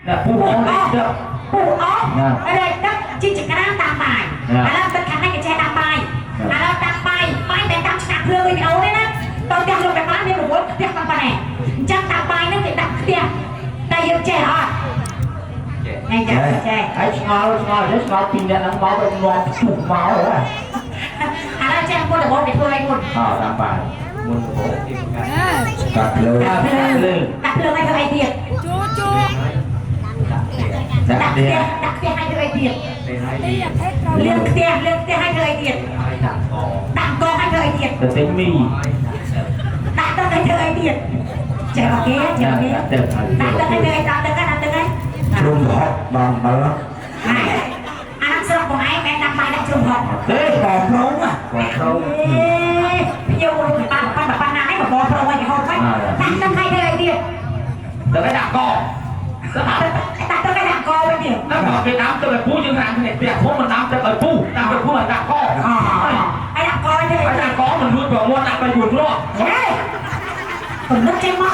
អ្នកពូអូននេះទឹក ពូអស់រែកទឹកជីចក្រានតាមបាយឥឡូវទឹកខាងនេះគេចេះតាមបាយឥឡូវតាមបាយបាយតែតាមឆ្នាំភ្លើងវីដេអូនេះណាទៅផ្ទះលោកតែបានមានប្រវត្តិផ្ទះប៉ុណ្ណេះអញ្ចឹងតាមបាយហ្នឹងគេដាក់ផ្ទះតែយើងចេះអត់នេះចាចេះ ហើយឆ្ងល់ឆ្ងល់ចេះឆ្ងល់ពីអ្នកហ្នឹងមកទៅនាំជុះមកហ៎ ឥឡូវចេះមុនដំបូងគេធ្វើអីមុន អតាមបាយមុនដំបូងគេប្រកាស កាត់លើ ដាក់លើ ដាក់ភ្លើងឲ្យធ្វើអីទៀត ជូជូ ដាក់ ដាក់ផ្ទះ ផ្ទះ ដាក់ផ្ទះឲ្យធ្វើអីទៀត ពេលហើយ ទីអាថេត្រូវ លាងផ្ទះលាងផ្ទះឲ្យធ្វើអីទៀត ដាក់ក ដាក់កងឲ្យធ្វើអីទៀត ទៅទិញមី ដាក់ទឹកឲ្យធ្វើអីទៀតចេះអូខេចេះអូខេ ដាក់ទឹកហើយ ដាក់ទឹកឲ្យធ្វើអីដាក់ទឹកដាក់ទឹកឲ្យ ជ្រុំហត់បងបើ ហើយអានោះស្រុកបងឯងមិនដាក់បាយដាក់ជ្រុំហត់ ទេ បងប្រុង បងប្រុស អេភ្ញៀវបានបានបានណាឯងបបប្រុងឲ្យគេហូបហ្នឹងដាក់ទឹកឲ្យធ្វើអីទៀត ទៅឲ្យដាក់ក ដាក់ទឹកឲ្យដាក់កវិញទៀត ដល់មកគេដាំទឹកឲ្យពូយើងដាំនេះផ្ទះធំមិនដាំទឹកឲ្យពូដាំទឹកពូឲ្យដាក់ក អឲ្យដាក់កឲ្យធ្វើអី ឲ្យដាក់កមិនរួចប្រមាត់ដាក់ไป4គ្រាប់ ហេកំណត់ចេញមក